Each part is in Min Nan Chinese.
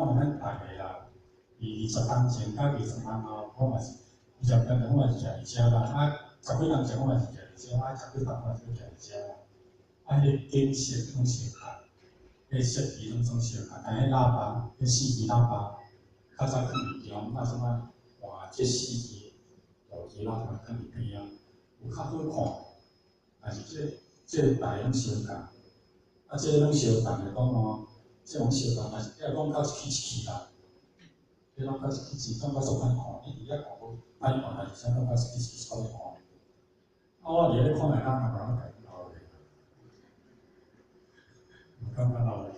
看咱逐个啦，20冬前佮20冬后，我嘛是20冬前我嘛是徛佇遮啦，啊，十幾冬前我嘛是徛佇遮，啊，十幾冬我嘛是閣徛佇遮啦。啊，彼个景色攏相仝，彼个設備攏總相仝，但彼喇叭，彼四支喇叭，較早囥佇中，啊，這擺換這四支大支喇叭囥佇邊仔，有較好看。但是這個台攏相仝，啊，這個攏相仝來講吼，這攏相仝，但是這個講較一起一起啦，這攏較一起一起，感覺足歹看。你佇遐看無歹看，但是啥感覺一起一起較歹看。啊，我佇咧看來講，也無人共𪜶鬧咧，有感覺鬧咧，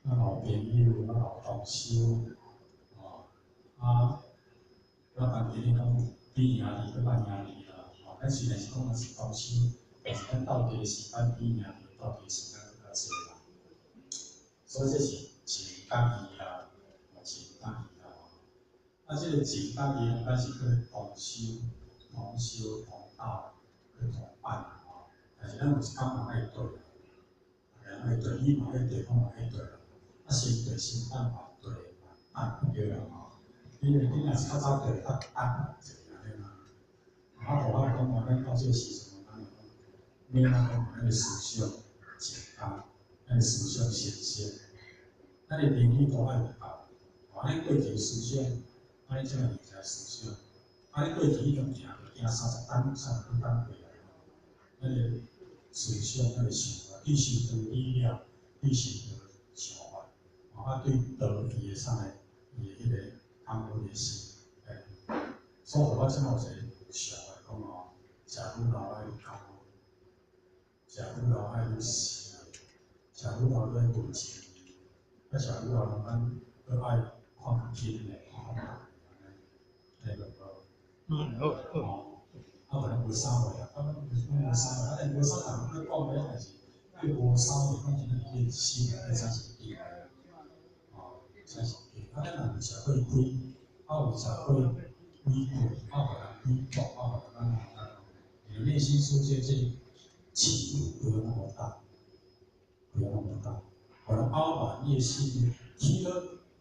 啊，老朋友，啊，老同修，哦，啊，我當今日講比兄弟閣較兄弟啦，吼，咱雖然是講咱是同修，但是咱鬥陣的時間比兄弟鬥陣的時間閣較濟啦。所以這是情甲義啦，情甲義啦。啊，這個情甲義，咱是叫同修、同修、同道、去同伴吼。但是咱有一工嘛愛對，逐个愛對，你嘛愛對，我嘛愛對啦。啊，先對先等，慢對慢等，對啦吼。你若是較早對，較等者按呢嘛。啊，予我來講，咱到這個時陣，咱來講，免仔講咱的思想簡單，咱的思想顯現，咱的能力都愛有夠。吼，咱過去思想，按呢才會現在思想。啊，你過去已經行行30冬、30幾冬過來，咱的思想、咱的想法，對修道理了，對修道想法，吼，啊，對道伊的啥個，伊的彼個感恩的心，欸，所以予我這擺有一個想法講吼，食愈老愛愈感恩，食愈老愛愈慈，食愈老愈愛有情義，啊，食愈老咱閣愛看較輕的，看較重的，按呢，對無？嗯，好，好。吼，啊，可能無啥話啊，啊，無啥話，啊，但無啥人咧講的，但是對無啥話，講真正變心內才是假的，吼，才是假。啊，咱若有食過虧，啊有食過委屈，啊，予人毀謗，啊，予人按怎按怎，你的內心世界這個起伏不要那麼大，不要那麼大。予人凹滿你的心起了，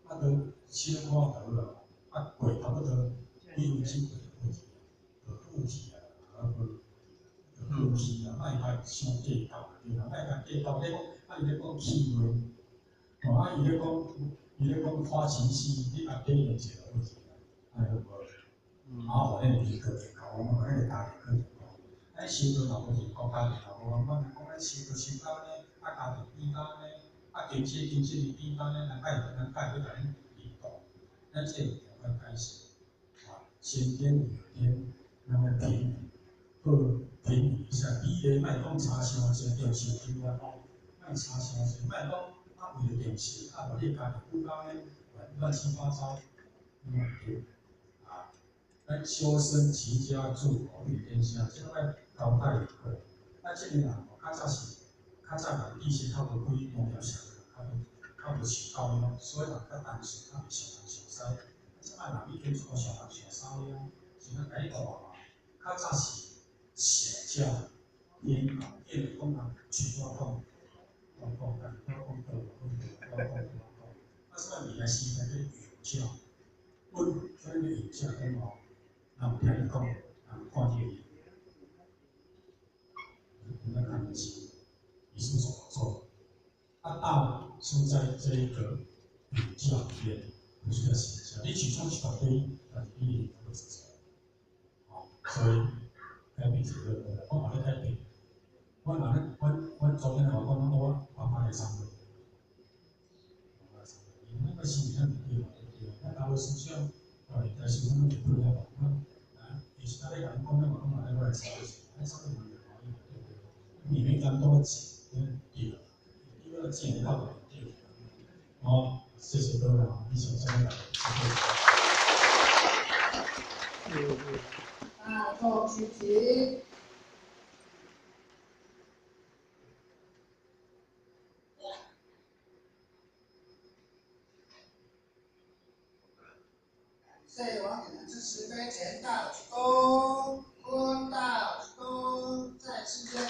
啊，都起了看就好了，啊，過差不多幾分鐘就過去，就過去啊，啊，無就過去啊，莫共傷計較，對啦，莫共計較。你講啊，伊咧講氣話，吼，啊，伊咧講花情戲，你共體驗者就過去啊，按呢好無？啊，予咱的人格健康，我們予咱的家庭更健康。咱修道若無健康，家庭若無，我講咱修道修到按呢，啊，家庭變到按呢，啊，經濟變到按呢，人介欲共恁離動，咱這個問題愛解釋。啊，先天後天，咱愛平衡，好平衡一下。比例莫講差傷濟，電視聽我講，莫差傷濟，莫講啊為著電視，啊，予你家庭顧到按呢亂七八糟，毋對。啊，咱修身齊家治國平天下，這攏愛交代過。啊，這個人吼，較早是較早人意識較無開，農業社會較無受教育，所以人較單純，較袂想東想西。啊，這擺人已經出想東想西啊，是咱共你看嘛。較早是邪教顛倒，變講人嘴巴講，講講，家己講講倒，講倒，講講講講。啊，這擺未來時代叫儒教，阮啥物叫儒教講吼？人有聽伊講，人有看見伊，人家看得起，你是怎麼做？啊，道是在這一個儒教裡面，不是在邪教。你始終是絕對，但是你不自在。吼，所以改變這個，我嘛咧改變。我若咧，阮昨天我講，我爸媽來參會，爸媽來參會，因為那個心理上對嘛對，咱老的思想，哦，但是咱就配合嘛，阮啊，其實他咧共講，咱嘛講嘛，我來參會，咱參會嘛就可以，對不對？裡面監督錢，對，對，對，錢較無對。好，謝謝各位，以上這樣，謝謝。大眾起立。感謝王點的支持，跟錢道一躬，坤道一躬，再次見。